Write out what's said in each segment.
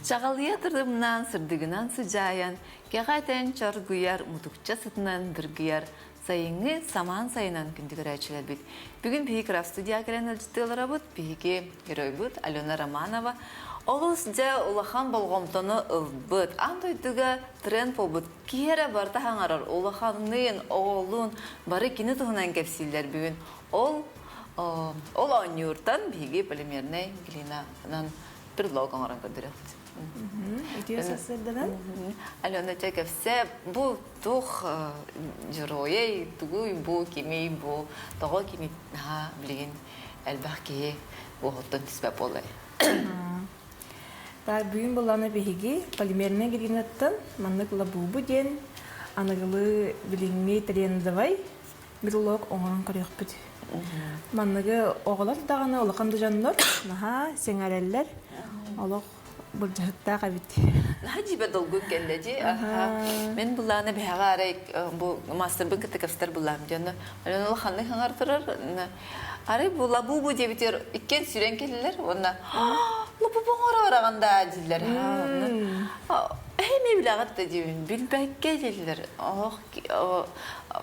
Чаҕылыйа тырымнаан, сырдыгынан сыдьаайан, кэҕэ этэн чоргуйар, мутукча сытынан дыргыйар, сайыҥҥы самаан сайынан күндү көрөөччүлэрбит. Бүгүн биһиги Крафт студия кэлэн ыалдьыттыыларабыт, биһиги геройбут Алена Романова олус дьэ улахан болҕомтону ылбыт, аан дойдуга тренд буолбут киһи эрэ барыта хаҥарар улаханныын, оҕолуун бары кини туһунан кэпсииллэр бүгүн. Ол ол оонньууртан биһиги полимернай глинанан предлог оҥорон көрдөрүөхпүт. Үтүө сарсыарданан. Алена чэ кэпсэ, бу туох дьоруойай, тугуй бу, кимий бу, тоҕо кини наһаа билигин элбэх киһи уоһуттан түспэт буоллай? Так, бүгүн булланы биһиги полимернай глинаттан маннык лабубу диэн аныгылыы билиҥҥи трендовай брелок оҥорон көрүөхпүт. Манныгы оҕолор даҕаны улахан да дьоннор наһаа сэҥээрэллэр. Олох былдьаһыктаах эбит. Наһаа дьиибэ долгуй кэллэ дии. Мин былааны биһэҕэ арай бу мастербын кытта кэпсэтэр былаам дьону. Алена улаханнык хаҥар турар. Арай бу лабубу диэбитигэр иккиэн сүүрэн кэллилэр уонна лабубу оҥоро бараҕын даа дииллэр. Эһи билэҕит да диибин билбэккэ дииллэр. Ох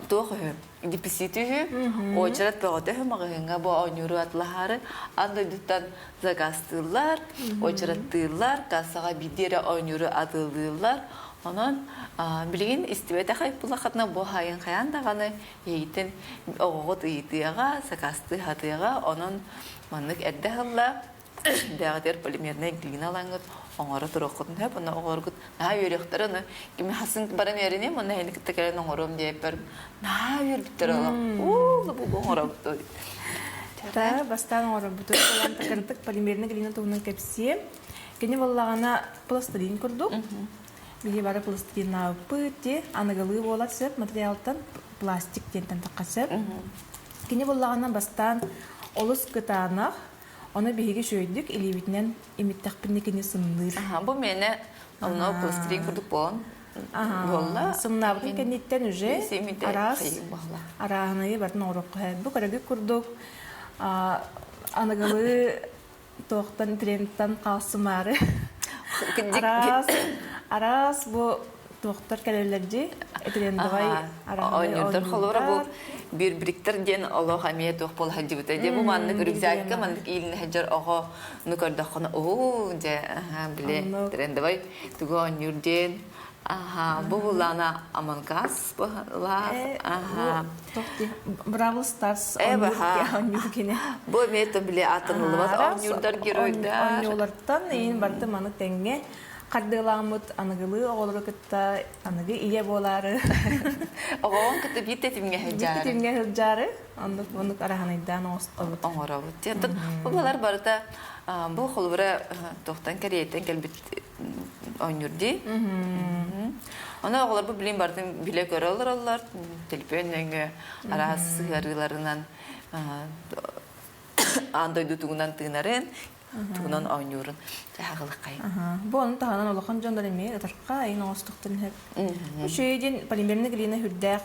туох үһү дефицит үһү уочарат бөҕөтө үһү маҕаһыыҥҥа бу оонньууру атылаһаары аан дойдуттан заказтыыллар уочараттыыллар кассаҕа биирдии эрэ оонньууру атыылыыллар онон билигин истибэтэх айпылахатына бу хайын хайаан даҕаны эйигиттэн оҕоҕут ыйытыаҕа сакаастыы сатыаҕа онон маннык эрдэ аһылла Бэҕэтигэр полимернай глина ылаҥҥыт оҥоро туруоххутун сөп, онно оҕолоргут наһаа үөрүөхтэрэ, ону кими хасын баран үөрэниэм, онно эһини кытта кэлэн оҥоруом диэппэр наһаа үөрбүттэр олох. Уу, бу оҥоробут. Та бастаан оҥоробут. Ылан такырдык полимернай глина туһунан кэпсиэм. Кини буоллаҕына пластилин курдук. Биһи бары пластилиннаабыппыт дии. Аныгылыы буолар сөп материалтан пластик диэнтэн тахха сөп. Кини буоллаҕына бастаан олус кытаанах, Ону биһиги үчүгэйдик илиибитинэн имиттэхпинэ кини сымныыр. Аха, бу миэнэ онно пластилин курдук буолан буолла. Сымнаабытын кэнниттэн уже араас арааһынайы барын оҥоруохха сөп. Бу көрөгүт курдук аныгылыы туохтан трендтан хаалсымаары араас араас бу туохтар кэлэллэр дии трендовай оонньуурдар холобура бу бирбриктер диэн олох эмиэ туох буола сылдьыбыта дии бу маннык рюкзакка маннык иилинэ сылдьар оҕону көрдөххүнэ уу дьэ били трендовай тугу оонньуур диэн аха бу булана аманкас баһылаах аха Бравл Старс оонньуур кини бу эмиэ то били ааттаныллыбат оонньуурдар геройдар оонньуулартан иин барты маны тэҥҥэ Хардыылааммыт аныгылыы оҕолору кытта аныгы ийэ буолаары Оҕоҕун кытта биир тэтимҥэ биир сылдьаары тэтимҥэ сылдьаары оннук оннук араһанайдаан оҥостобут. Оҥоробут. Диэн бу балар барыта бу холобура туохтан Кореяттан кэлбит оонньуур дии. Ону оҕолорбут билин барытын билэ-көрө олороллор. Төлөпүөн нөҥүө араас сыһыарыыларынан аан дойду тугунан тыынарын, тугунан оонньуурун дьаһаҕылыккай. Бу ону таһынан улахан дьоннор эмиэ ытарха айын оҥостуктарын сөп. Үчүгэй диэн полимерный глина үрдээх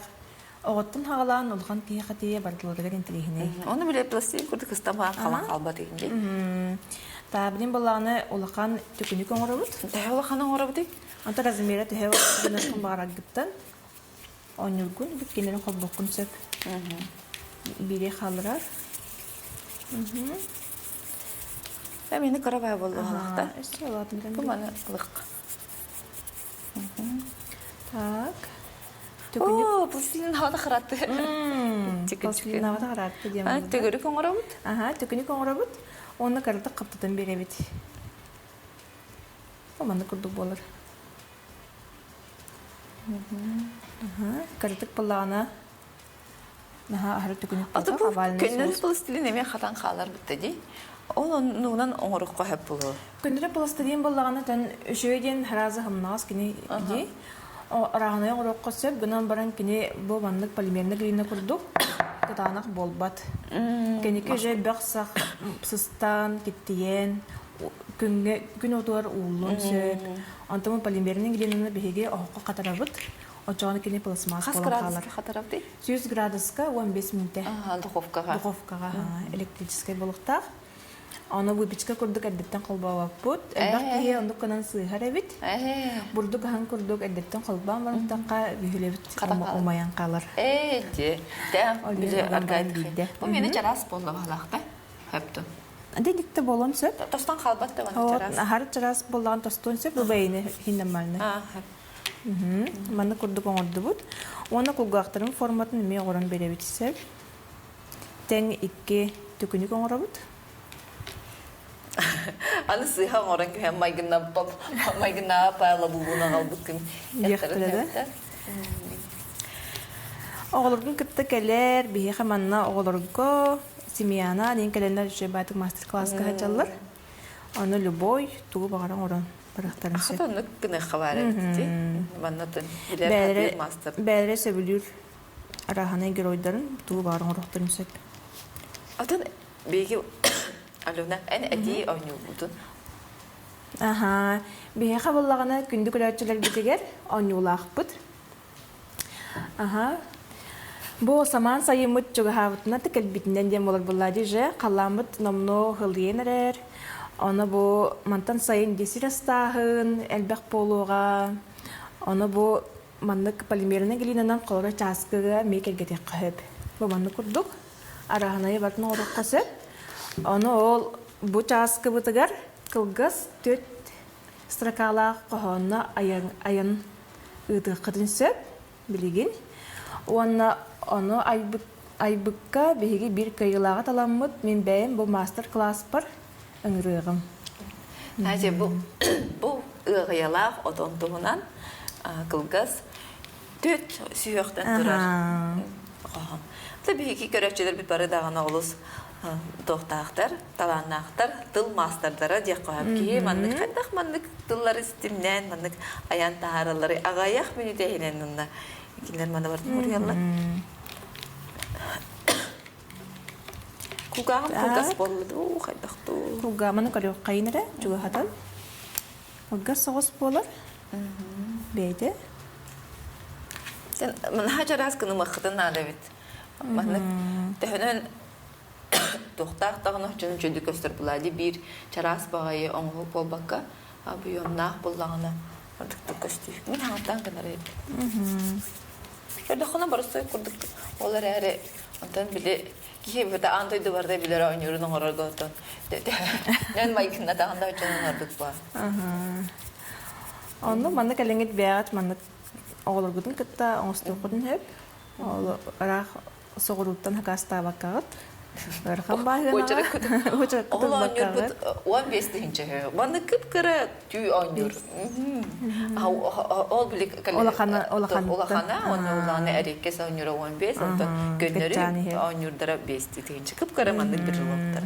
оҕоттон хаҕалаан улахан киһи хатыйа бардыларыгар интэриэһинэй. Оны биле пластик курдук ыстамаан халан халбат инги. Таабынин балааны улахан төкүнүк оҥоробут. Төһө улахан оҥоробутуй? Онто размера төһө гынашкын баҕараргыттан Оонньуургун бүткүннэрин холбуоххун сөп. Биири хаалларар. Эмиэ кыра баа буоллаҕалахта. Өссө улаатынтан. Бу маны ылык. Так. О, пластилин хавата харатты. Пластилин хавата харатты диэн. Төгүрүк оҥоробут. Аха, төкүнүк оҥоробут. Уонна кыратык хаптатан биэрэбит. Маннык курдук буолар. Кыратык буоллаҕына наһаа аһары түгүнүк Аты бу көннөрү пластилин эмиэ хатан хаалар бытта дии. Ол оннугунан оҥорукка сөп буолуо. Көннөрү пластилин буоллаҕына тэн үчүгэй диэн араазы хамнаҕас кини дии. Арааһынай оҥоруохха сөп гынан баран кини бу маннык полимерный глина курдук кытаанах буолбат. Кэнники уже бөх-сах сыстан, киттийэн, күҥҥэ күн уотугар ууллуон сөп. Онтон полимерный глинаны биһиги оһоххо хатарабыт. Оччоҕуна кини пластмасс Хас буолан хаалар. градуска хатарабытый? 100 градуска 15 мүнүүтэ. Духовкаҕа. Духовкаҕа электрическай болуктаах. Ону выпечка курдук эрдэттэн холбообоппут. Элбэх киһи оннук гынан сыыһар эбит. Бурдук аһын курдук эрдэттэн холбоон барантахха бүһүлэбит умайан хаалар. Ээ, дьэ. Били аргайдыхы. Бу мені чараас буолла баһылаахта. Хөптүн. Дедикте болон сөп. Тостон хаалбат да чараас. Аһар чараас буоллаҕын тостуон сөп. Бу бэйини хин нормально. Манна курдук оҥордубут. Уонна кулгаахтарын форматын эмиэ оҥорон биэрэбит сөп. Тэҥ икки төкүнүк оҥоробут. Аны сыыһа оҥорон түһэн майгыннаба Павла булбун аҕалбыккын диэхтэрэ. Оҕолоргун кытта кэлэр, биһиэхэ манна оҕолорго семьяна диэн кэлэннэр үчүгэй баатык мастер-класска сылдьаллар. Аны любой тугу баҕаран оҥорон барыахтарын сөп. Хата оннук гыныахха баар эбит дии. Манна билэр мастер. Бээлэрэ сөбүлүүр арааһынай геройдарын тугу баҕар оҥоруохтарын сөп. Атын биһиги Алена, эн этии оонньуубутун. Аха, биһиэхэ буоллаҕына күндү көрөөччүлэрбитигэр оонньуулаахпыт. Аха. Бу самаан сайыммыт чугаһаабытына кэлбитинэн диэн буолар буолла же халлааммыт номнуо һылыйан эрэр. Ону бу мантан сайын десер астааһын элбэх буолуоҕа. Ону бу маннык полимернай глинанан холоро чааскыга эмиэ кэргэтиэххэ сөп. Бу маннык курдук арааһынайы барытын оҥоруохха сөп. Ону ол бу чааскыбытыгар кылгас түөрт строкалаах хоһоонно айан, айан ыытыаххытын сөп билигин. Уонна ону айбыт, айбыкка биһиги биир кыайыылааҕы таламмыт мин бэйэм бу маастар-кылааспар ыҥырыаҕым. Надя, бу, бу ыаҕыйалаах отон туһунан кылгас түөрт сүһүөхтэн турар хоһоон. Та биһиги көрөөччүлэрбит бары даҕаны олус туохтаахтар, талааннаахтар, тыл маастардара диэх хоһоон киһи маннык хайдах маннык тыллары ситимнээн маннык айан таһаараллары аҕыйах мүнүүтэ иһинэн онно кинилэр маны барытын уруйаллар. Кулгааҕым кылгас буолла дуу, хайдах дуу. Кулгааманы көрүөххэйин эрэ, чугаһатан. Кылгас соҕус буолар. Бэйэтэ. Сен наһаа чараас гынымаххытын наада эбит. Маннык төһөнөн туохтаах даҕаны дьон үчүгэй көстөр буолаа биир чараас баҕайы оҥоһук буолбакка объемнаах буоллаҕына ордуктук көстүү. Мин хаҥаттан гынар эбит. Көрдөххүнэ боростуой курдук ол эрээри онтон били киһи быта аан дойду барыта билэр оонньуурун оҥорорго оттон нөн майгыннатаҕын да дьонун ордук баар. Онну маннык кэлэҥҥит бэйэҕит маннык оҕолоргутун кытта оҥостуоххутун сөп. Ол ыраах соҕурууттан хакаастаабаккаҕыт. Ыарахан бааһынаҕа. Ол оонньуурбут 15 тыһыынча үһү. Маннык кып-кыра түү оонньуур. Ол били улахана улахана уонна улаана эриэккэс оонньуура 15 онтон көннөрү оонньуурдара 5 тыһыынча кып-кыра маннык бір жолоктар.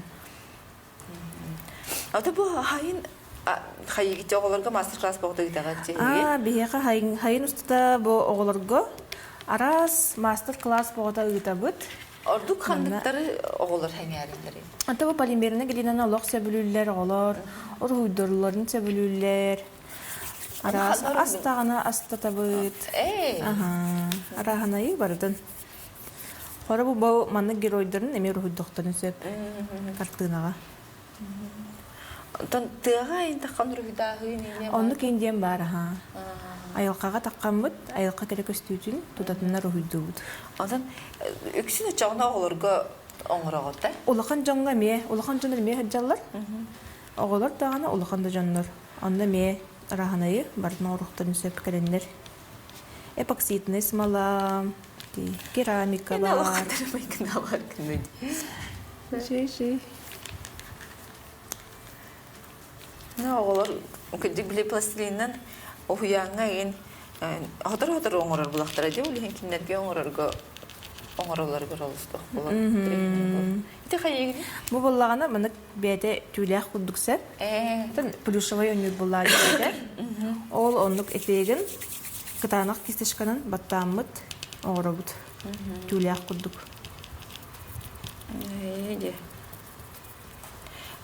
Ата бу хайын хайыгите оҕолорго мастер-класс боҕото ыытаҕыт Аа, биһиэхэ хайын, хайын устата бу оҕолорго араас мастер-класс боҕото ыытабыт. Ордук ханныктары оҕолор сэҥээрэллэрий? Ата бу полимерная глинаны олох сөбүлүүллэр оҕолор, уруһуйдуулларын сөбүлүүллэр. Араас астаҕына астатабыт. Ээ. Аха, арааһынайы барытын. Хоро бу бу маннык геройдарын эмиэ уруһуйдуохтарын сөп хартыынаҕа. Онтон тыаҕа айынтаххан уруһуйдааһыы иннинэ Оннук индиэн баар аһаа. Айылҕаҕа таххаммыт, айылҕа кэрэ көстүүтүн тутатына уруһуйдуубут. Онтон үксүн оччоҕуна оҕолорго оҥороҕут да? Улахан дьоҥҥо эмиэ, улахан дьон эмиэ сылдьаллар. Оҕолор даҕаны улахан да дьоннор. Онно эмиэ арааһынайы барытын оҥоруохтарын сөп кэлэннэр. Эпоксидная смола, керамика бар. Ши-ши. Оҕолор кырдьык били пластилинынан уһуйааҥҥа игин хотору-хотору оҥорор булахтара дии ол иһин кинилэргэ оҥорорго оҥороллоругар олус буолар. Ити хайыгын? Бу буоллаҕына маннык бэйэтэ түүлээх курдук сөп. Плюшевай оонньуур буоллаҕа диэтэ. Ол оннук эффегин кытаанах кисточканан баттааммыт оҥоробут. Түүлээх курдук.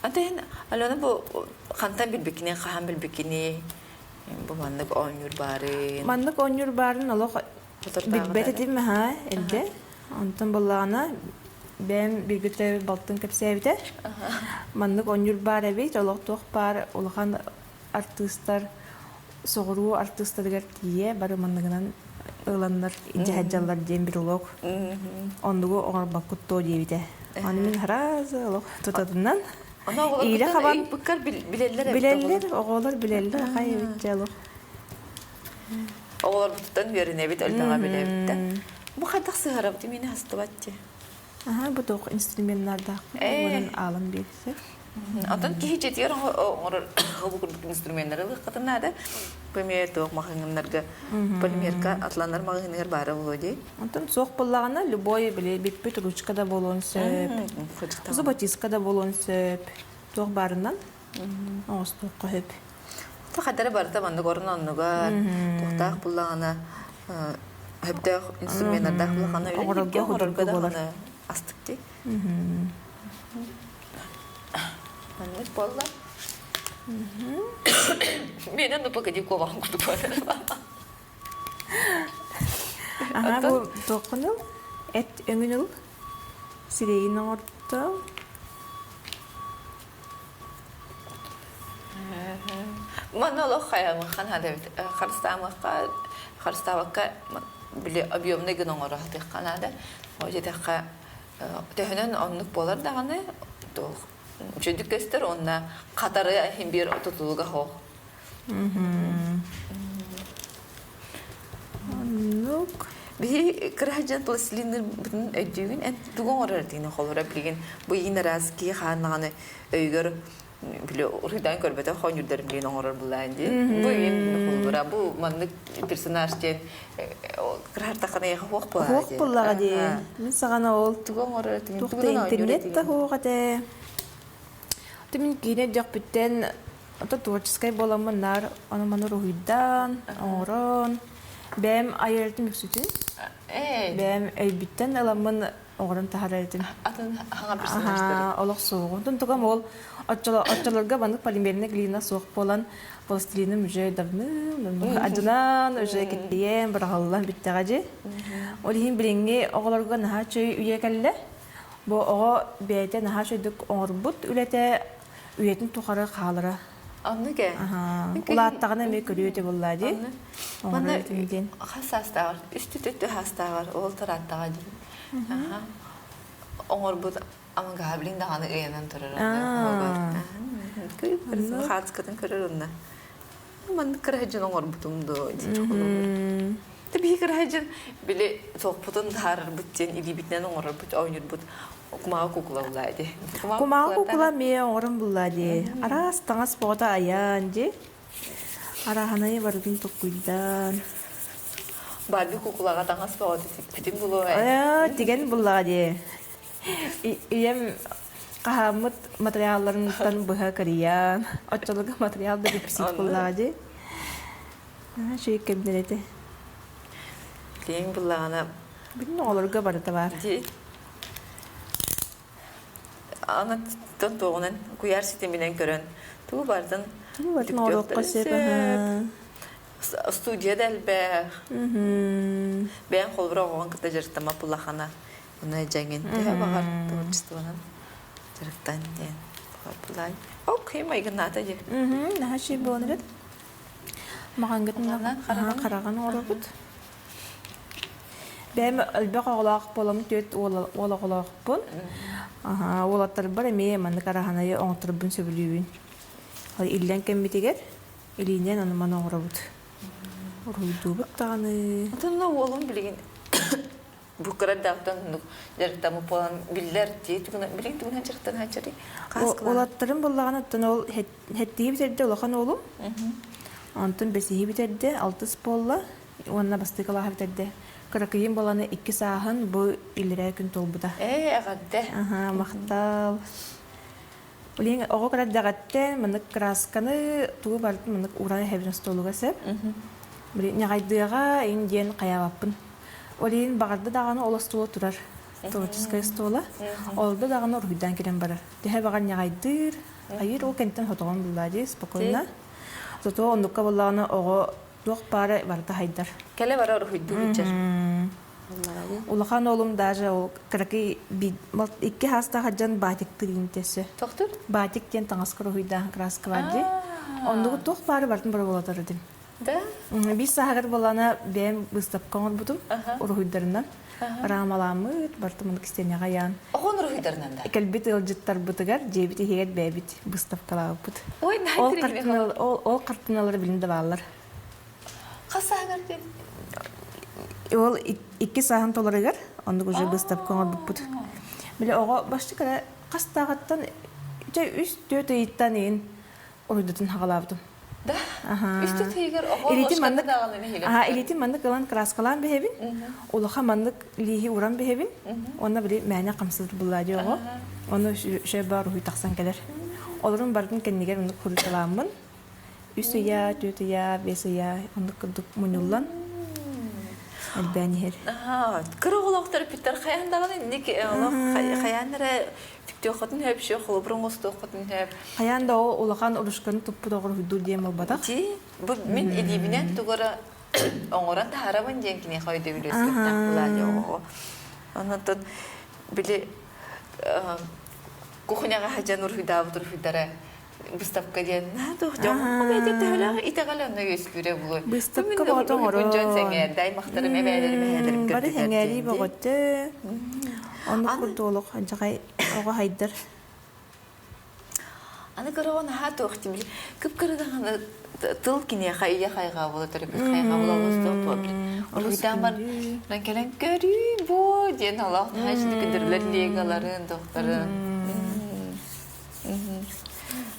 Атын Алена бу хантан билбиккини, хаһан билбиккини бу маннык оонньуур баарын. Маннык оонньуур баарын олох билбэт этим аһаа эрдэ. Онтон буоллаҕына. бэйэм бииргэ төрөөбүт балтым кэпсээбитэ. Маннык оонньуур баар эбит, олохтоох баар улахан артыыстар соҕуруу артыыстарыгар тиийэ бары манныгынан ыланнар дьаһайдьаллар диэн брелок оннугу оҥорбоккут дуо диэбитэ. Аны мин сразу олох тутатынан иилэ хабан билэллэр билэллэр оҕолор билэллэр хай эбит дьэ олох Оҕолорбутуттан үөрэнэбит, элбэҕи билэбит да. Бу хайдах сыһарабыт миэнэ астыбат дии. Аха, бу туох инструменнардаахпыт уонан аалан биэрсэ. Онтон киһи дьиэтигэр оҥорор бу курдук инструменнары ылыаххытын наада. Премьер туох маҕаһыыннарга полимерка атланар маҕаһыыныгар баара буолуо дии. Онтон суох буоллаҕына любой били бүппүт ручка да буолуон сөп, зуботиска да буолуон сөп, туох баарынан оҥостуохха сөп. Хадара барыта маннык орун оннугар туохтаах буллаҕына сөптөөх инструменнардаах буллаҕына оҥорорго оҥорорго буолар. даҕаны астык дии. Маннык буолла. Мен ну погоди ковахан курдук буолар. Аха бу туоххун ыл? Эт өҥүн ыл. Сирэйин оҥорто. Манна олох хайамыххан наада эбит. Харыстаамыахха, харыстаабакка били объемный гына оҥоро сатыахха наада. Ол диэтэххэ төһөнөн оннук буолар даҕаны туох үчүгдүк көстөр уонна хатары иһин биир тутулуга суох. Оннук. Биһи кыраһдьан пластилиннырбытын өйдүүгүн эн тугу оҥорор этигин холобура билигин бу иин араас киһи хааннаҕаны өйүгэр били уруйдаан көрбөтөх хоонньурдарын билигин оҥорор булаан дии бу иин холобура бу маннык персонаж диэн кыраһартаххына эйиэхэ хуох буолаа Хуох дии буоллаҕа дии. Мин саҕана ол тугу оҥорор этигин туох да тугунан оонньуур интернет да этигин суох этэ. Мин киинэ өйдөхпүттэн Ото творческай буоламмын наар ону-маны уруһуйдаан, оҥорон, бэйэм айар этим үксүтүн, бэйэм өйбүттэн ыламмын оҥорон таһаарар этим. Атын хаҥа персонажтары. Олох суоҕун. Тунтугам ол оччолорго маннык полимерная глина суох буолан, пластилиным уже давным адьынан уже киттийэн, быраҕыллан бүттэҕэ дии. Ол иһин билиҥҥи оҕолорго наһаа үчүгэй үйэ кэллэ. Бу оҕо бэйэтэ наһаа үчүгэйдик оҥорбут үлэтэ үйэтин тухары хаалара. Оннук ээ. Улааттаҕына эмиэ көрүө этэ буоллаа дии. Манна хас саастааҕар, үс түтүттү саастааҕар ол тарааттаҕа дии. Оҥорбут амагаһа билин даҕаны ыйанан турар. Хаацкатын көрөр онно. Маннык кыраһыдьын оҥорбутум дуо дии. Биһи кыраһыдьын били суохпутун таһаарарбыт диэн илиибитинэн оҥорорбут, оонньуурбут кумааҕы куукула буллаа дии. Кумааҕы куукула эмиэ оҥорон буллаа дии. Араас таҥас боҕото айаан дии. Арааһынайы барытын токкуйдаан. Барби куукулаҕа таҥас боҕото тикпитин булуо ээ. Тигэн буллаҕа дии. Ийэм хаһааммыт материалларыттан быһа кырыйан, оччолорго материал да дефицит буллаҕа дии. Үчүгэй кэмнэр этэ. Киэҥ буллаҕына Бүтүн оҕолорго барыта баар. Дии. Аны туоҕунан куйаар ситиминэн көрөн тугу барытын Тугу барытын оҥоруохха сөп. Студия да элбэх. Бэйэҥ холобура оҕоҕун кытта дьарыктаммат буллаххына Уна дьаҥын төһө баҕар творчествонан дьарыктан диэн баҕар Окей, майгыннаата дии. Наһаа үчүгэй буолан эбит. Маҕаҥгытын хараҕын оҥоробут. Бэйэм элбэх оҕолоох буоламмын түөрт уол оҕолоохпун. Уолаттарбар эмиэ маннык араһанайы оҥотторбун сөбүлүүбүн. Иллэҥ кэммитигэр илиинэн ону-маны оҥоробут. Уруһуйдуубут даҕаны. Отонно уолум билигин бу кыра эрдэҕиттэн оннук дьарыктаммыт буолан биллэр дии тугунан билигин тугунан дьарыктанааччарый Уолаттарым буоллаҕына оттон ол хэттиһи бүтэрдэ улахан уолум онтон бэсиһи бүтэрдэ алтыс буолла уонна бастакы кылааһы бүтэрдэ кыракыйым буоланы икки сааһын бу иллэрээ күн туолбута ээ эҕэрдэ махтал Билигин оҕо кыра эрдэҕиттэн маннык кыраасканы тугу барытын маннык ууран иһэбин остуолугар сөп. Били ньаҕайдыаҕа иҥ диэн хайаабаппын. Ол иһин баҕарда даҕаны ол остуола турар. Творческай остуола. Олордо даҕаны уруһуйдаан кэлэн барар. Төһө баҕар ньаҕайдыыр, хайыыр ол кэнниттэн хотоҕон буллаа дии спокойно. Зато оннукка буоллаҕына оҕо туох баара барыта хайдар. Кэлэ бара уруһуйдуу сылдьар. Улахан уолум даже ол кыракый икки хаастаах дьон батик тыгын тэсэ. Тохтур? Батик диэн таҥас куруһуйдаах краска бар дии. Оннугу туох баары барытын бороболотор этим. Да? Биир сааһыгар буоллаҕына бэйэм быыстапка оҥорбутум уруһуйдарынан. Рамаламмыт, барытын муну кистиэнэҕэ ыйаан. Оҕон уруһуйдарынан да? Кэлбит ыалдьыттарбытыгар дьиэбит иһигэр бэйэбит быыстапкалаабыппыт. Ой, Ол картина ол картиналар билин да бааллар. Хас сааһыгар диэн? Ол икки сааһын толорыгар оннук уже быыстапка оҥорбуппут. Били оҕо башчы хастааҕыттан чэ үс-түөрт ыйыттан иин уруйдутун хаҕалаабытым. Да? Үс-түөрт ыйыгар оҕо ложканы даҕаны нэһилэ. Аха, илиитин маннык ылан краскалаан биһэбин, улахан маннык лииһи уран биһэбин, уонна били мээнэ хамсыыр буллаа дии оҕо. Ону шөй бар уруй тахсан кэлэр. Олорун бардын кэннигэр оннук хуруйталааммын, үс ыйа, түөрт ыйа, биэс ыйа оннук курдук мунньуллан элбээн иһэр. Кыра оҕолоохтор питтер хайаан даҕаны инник олох хайаан эрэ түктүөххүтүн сөп, шө холобурун оҥостуоххутун сөп. Хайаан да ол улахан урушканы туппут оҕуруһуйдуур диэн буолбатах. Ти бу мин илиибинэн тугара оҥорон таһаарабын диэн киниэхэ өйдөбүл үөскэттээх булаадьа оҕоҕо. Онон били кухняҕа сылдьан уруһуйдаабыт уруһуйдара выставка диэн туох дьон бэйэтэ төһөлөөх итэҕэл онно үөскүүрэ буолуой Быыстапка бөҕөтө оҥорон дьон сэҥээрдэ аймахтарым эбээлэрим эһээлэрим бары сэҥээрии бөҕөтө оннук курдук олох дьаҕай оҕо хайдар аны кыраҕа наһаа туох тимир кып-кырадаҕаны тыл киниэхэ ийэ хайҕаа буола төрөппүт хайҕаа буола олус уруһуйдаан баран кэлэн көрүү бу диэн олох наһаа иччитик күндүрүлэр легаларын тохторун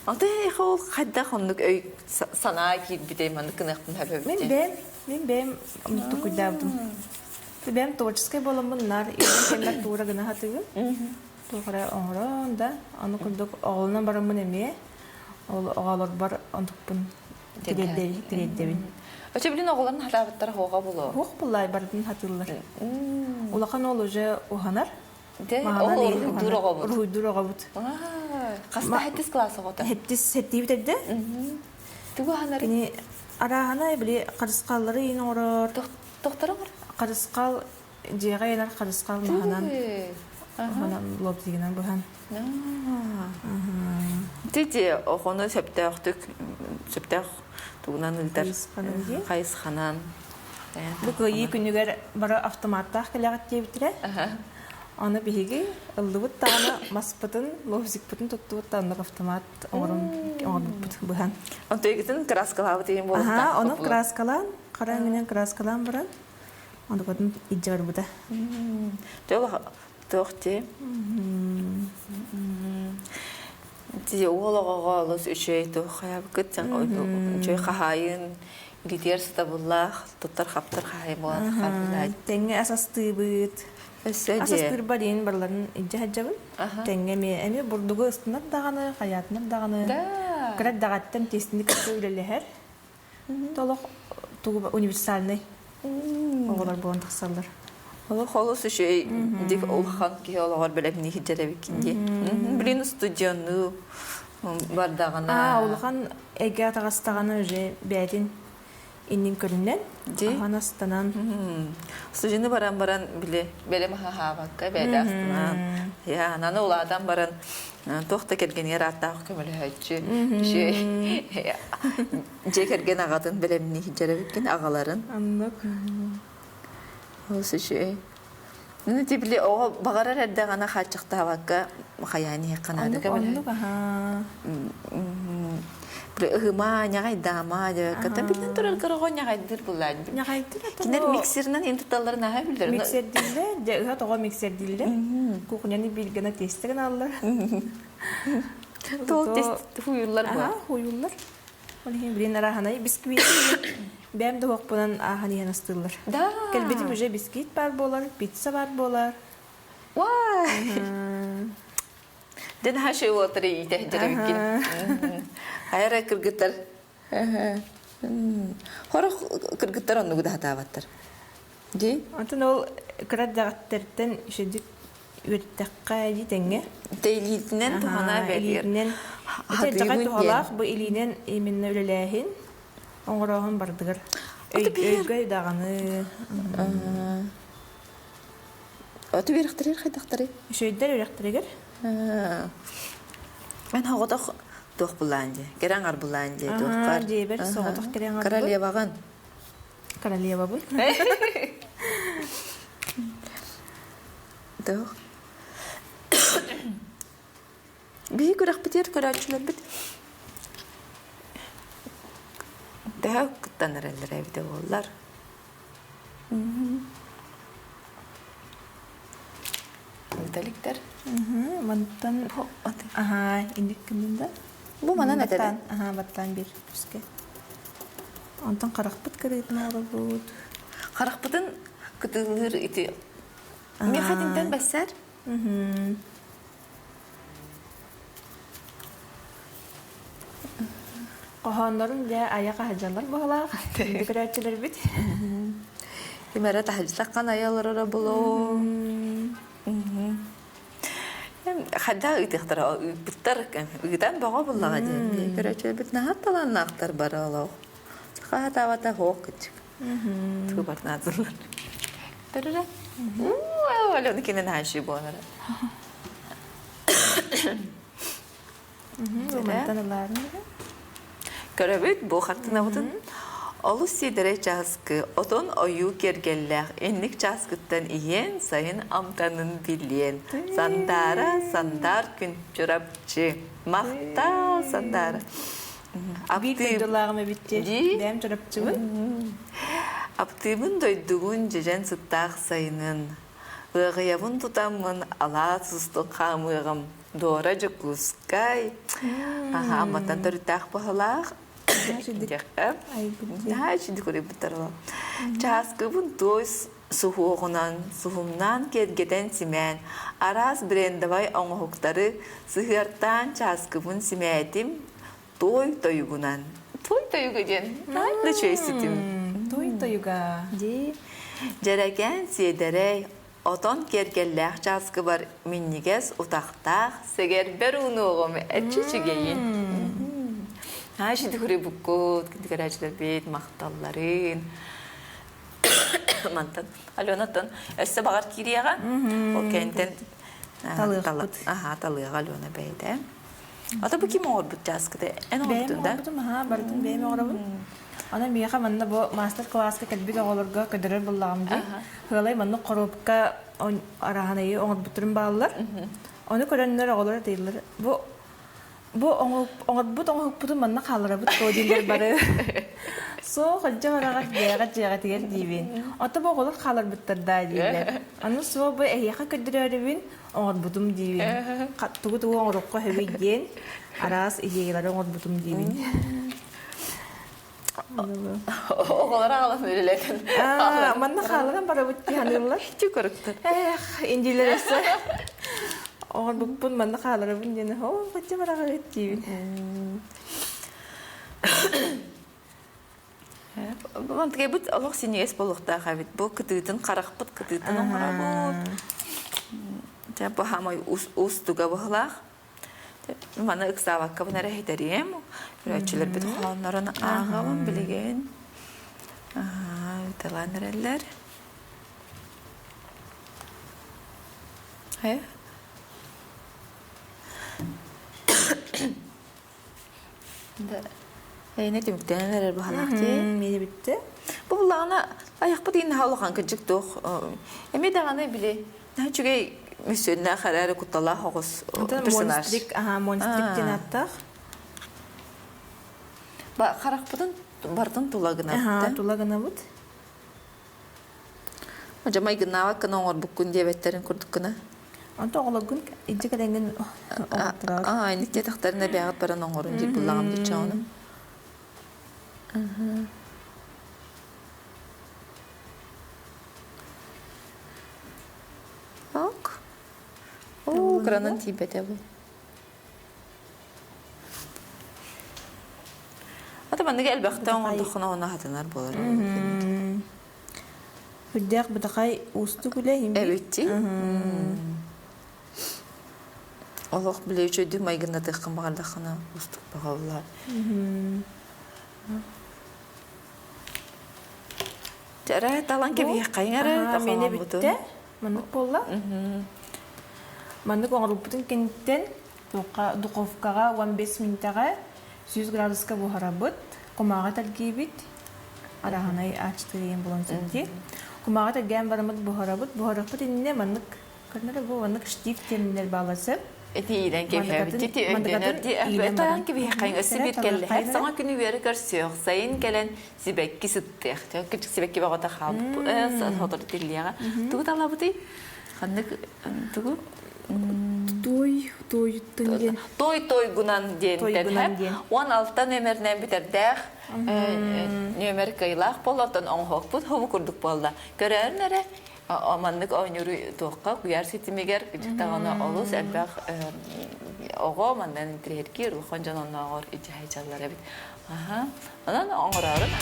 Ата эйиэхэ ол хайдах оннук өй санаа киирбитэй маннык гыныахпын сөбөбүт Мин бэйэм, мин бэйэм оннук токуйдаабытым. Бэйэм творческай буоламмын наар илин кэммэр туура гына сатыыбын. Туох эрэ оҥорон да, аны курдук оҕолонон бараммын эмиэ ол оҕолорбор онтукпун тириэрдэбин. Очо билин оҕолорун хатаабыттара хоҕа булуо. Хуох буллай барытын хатыыллар. Улахан уол уже уһанар. Дэ, ол уруһуйдуур оҕобут. Уруһуйдуур оҕобут. Хаста хэттис класс оҕото? Хэттис сэттиибит эрдэ. Тугу аһанар? Кини арааһына били харысхаллары иин оҥорор. Тохтор оҥор? Харысхал дьиэҕэ ыйанар харысхал маһынан маһынан лобзигынан быһан. Тити оҕону сөптөөхтүк сөптөөх тугунан ыытар хайысханан Бу кыайыы күнүгэр бары автоматтаах кэлэҕит диэбиттэрэ. Аны биһиги ыллыбыт даҕаны маспытын, лобзикпытын туттубут да оннук автомат оҥорон оҥорбуппут быһан. Онтуйгытын краскалаабыт иһин буолуохтаах. Ону краскалаан, хара өҥүнэн краскалаан баран, онукатын илдьэ барбыта. Туох дии? Ти уол оҕоҕо олус үчүгэй туох хайабыкыт үчүгэй хаһаайын илитиэр сатабыллаах туттар-хаптар хаһаайын буолан тахарбылаат. Тэҥҥэ ас астыыбыт. Өссө Ас дьиэ. астыырбар иин барыларын илдьэ сылдьабын. Тэҥҥэ эмиэ эмиэ бурдугу ыстынар даҕаны, хайаатынар даҕаны. Да. Кыра даҕаттан тиэстини кытта үлэлэһэр. Толох тугу универсальный оҕолор буолан тахсаллар. Олох олус үчүгэй дик улахан киһи олоҕор бэлэмнии сылдьар эбиккин дии. Блин, студионнуу бардаҕына. Аа, улахан эгэ атаҕастаҕына уже бэйэтин иннин көрүнэн, ахан астанан. Студияны баран баран били бэлэм аһаабакка бэйэтэ астанан. Я, ананы улаатан баран туох да кэргэнигэр ааттаах көмөлөһөөччү. Дьиэ кэргэн аҕатын бэлэмнии сылдьар эбиккин, аҕаларын. Оннук. Олус үчүгэй. Ну, типли оҕо баҕарар эрдэҕинэ хааччахтаабакка хайаан иһиэххэ наада Оннук, оннук, аһаа. Били ыһыма, ньаҕайдаама диэбэккэ, биллэн турар кыра оҕо ньаҕайдыыр буллаан. Ньаҕайдыыр Кинилэр миксеринэн ин тутталларын аһа биллэр. Миксердииллэр, дьэ ыһа тоҕо миксердииллэр. Кухняны бииргэнэ тиэстэ гыналлар. Туол тест хуйуллар буо. Аха, хуйуллар. Ол иһин билин арааһынай бисквит бэйэм да уохпунан ааһан иһэн астыыллар. Да. Кэлбитим уже бисквит баар буолар, пицца баар буолар. Уай! Дэн хашы уотары иитэ дьэребиккин. Хайара кыргыттар. Хорох кыргыттар оннугу да хатаабаттар. Ди? Онтон ол кыра дэҕэттэртэн үчүгдүк үөртэххэ дии тэҥҥэ. Илиитинэн туһана бэлиэр. Илиитинэн. Ити туһалаах бу илиинэн именно үлэлээһин оҥорооһун бардыгар. Өйгө даҕаны. Оту үөрэхтэригэр хайдахтарый? Үчүгэйдэр үөрэхтэригэр. Эн соҕотох туох булаан дии? Кэрэ аҥар булаан дии туохпар? Дьиэбэр соҕотох кэрэ аҥарбын. Королеваҕын. Королевабын. Туох? Биһи күрэхпитигэр көрөөччүлэрбит төһө кыттан эрэллэр эбитэ буоллар. Ыыталиктар. Мантан аха инник гыннын да. Бу манан этэ. Аха баттаан биир күскэ. Онтон харахпыт кырыытын оҥоробут. Харахпытын кытыылыыр ити Миэхэ итинтэн бэссэр. Хоһооннорун дьэ айа хаһадьаллар быһалаах көрөөччүлэрбит. Ким эрэ таһырдьа айа олороро булуу. Хада ыытыахтара ыыппыттар ыытан бөҕө буллаҕа диэн көрөөччүлэрбит наһаа талааннаахтар бары олох. Хаһатаабата хоох кыччык. Тубарнаатылар. Төрүрэ. Алена кинен хашы буолара. Көрөбүт бу хартынабытын олус сиэдэрэй чааскы, отон ойуу киэргэллээх инник чааскыттан иһиэн, сайын амтанын билиэн. Сандаара, сандар күн Чурапчы. Махтал, Сандаара. Биир дойдулааҕым эбит дии. Бэйэм Чурапчыбын. Аптыыбын дойдубун дьэдьэн сыттаах сайынын. Ыаҕыйабын тутаммын алаас устун хаамыаҕым. Дора Дьокуускай. Аха, Амматтан төрүттээх баһылаах. Диэххэ. Наһаа үчүгэй курайбыттар ол. Чааскыбын туой суһуоҕунан, суһумнаан киэргэтэн симээн, араас брендовай оҥоһуктары сыһыартаан чааскыбын симээтим, туой тойугунан. Туой тойуга диэн наһаа да үчүгэй ситим. Туой тойуга. Дии. Дьэрэкээн сиэдэрэй, отон киэргэллээх чааскыбар минньигэс утахтаах сэгэрбэр уунуоҕум эчи үчүгэйин. Наһаа үчүгэй хурибуккут, көрөөччүлэрбит махталларын. Мантан Аленаттан өссө баҕар киириэҕэ. Ол кэнтэн талыахпыт. Аха, талыаҕа Алена бэйэтэ. Ата бу ким оҥорбут чааскыта? Эн оҥорбутун да? Оҥорбутум, аха, барытын бэйэм оҥоробун. Онон миэхэ манна бу мастер-класска кэлбит оҕолорго көдөрөр буллаҕым дии. Ыалай маннык хоруопка араһанайы оҥорбуттарын бааллар. Ону көрөннөр оҕолор атыыллар. Бу Бу оҥорбут оҥоһукпутун манна хаалларабыт дуо дииллэр бары. Суох, илдьэ бараҕыт бэйэҕит дьиэҕитигэр диибин. Ото бу оҕолор хааларбыттар даа дииллэр. Аны суох бу эһиэхэ көрдөрөөрүбүн оҥорбутум диибин. Тугу-тугу оҥоруохха сөбүй диэн араас идеялары оҥорбутум диибин. Оҕолор аҕалан үлэлэтэн. Манна хаалларан барабыт дии саныыллар. Ити көрүктэр. Эх, индиилэр өссө. Оҕорбуппун манна хааларабын диэн, оо, бачча бараҕыт диибин. Мантыкайбыт олох синьиэс буолуохтаах эбит. Бу кытыытын харахпыт кытыытын оҥоробут. Дьэ, бу хаамай уустуга быһылаах. Маны ыксаабаккабын эрэ иһитэриэм. Көрөөччүлэрбит хоһооннорун ааҕабын билигин. Ыыталаан эрэллэр. Эйне түмүктэнэн эрэр баһалаах дии. Миэнэ бүттэ. Бу буллаҕына айахпыт иин наһаа улахан кырдьык туох эмиэ даҕаны били наһаа үчүгэй мүссүөннээх эрээри кутталаах оҕус персонаж. Монстрик, аха, монстрик диэн ааттаах. Харахпытын барытын тула гынабыт. Аха, тула гынабыт. Дьэ майгыннаабат гына оҥорбуккун диэбэттэрин курдук гына. Онто оҕолоргун илдьэ кэлэҥҥин оҥоттороор. Аа, инник диэтэхтэринэ бэйэҕит баран оҥорун диир буллаҕым диччэҕинэ. Ок. Оо, кыранан тиийбэтэ бу. Ата маннык элбэхтэ оҥордоххуна уонна хатанар буолар. Үрдээх бытахай уустук үлэ Эбитти. Олох билэ үчүгэй майгыннатыаххын баҕардаххына уустук баҕаллар. Эрэ талан кэбиһиэххэйиҥ эрэ Миэнэ бүттэ. Маннык буолла. Маннык оҥорбуппутун кэнниттэн духовкаҕа 15 мүнүүтэҕэ 100 градуска буһарабыт. Кумааҕы тэлгиибит. Араһынай ачтыйын булан сөптүү. Кумааҕы тэлгээн бараммыт буһарабыт. Буһарыахпыт иннинэ маннык көрнөрө бу маннык штиф диэннэр баалар сөп. Эти иилэн кэбиһэбит. Ити өйдөнөр ди. Тойон кэбиһэххин өссө биир кэллэһэр. Саҥа күнү үөрэ көрсүөх. Сайын кэлэн сибэкки сыттыах. Кичик сибэкки бөҕөтө хаалбыт. Сотору тиллиэҕэ. Тугу талабытый? Ханнык тугу? Той тойуттан диэн. Той тойгунан диэнтэн. 16 нөмеринэн бүтэрдээх нөмер кыайлаах буолла, оттон оҥоһуохпут хобу курдук буолла. Көрөөрүн эрэ, маннык оонньууру туохха куйаар ситимигэр даҕаны олус элбэх оҕо маннан интириэһиргиир, улахан дьон оннооҕор ичэһэ дьаллар эбит. Аха. Онон оҥороорун.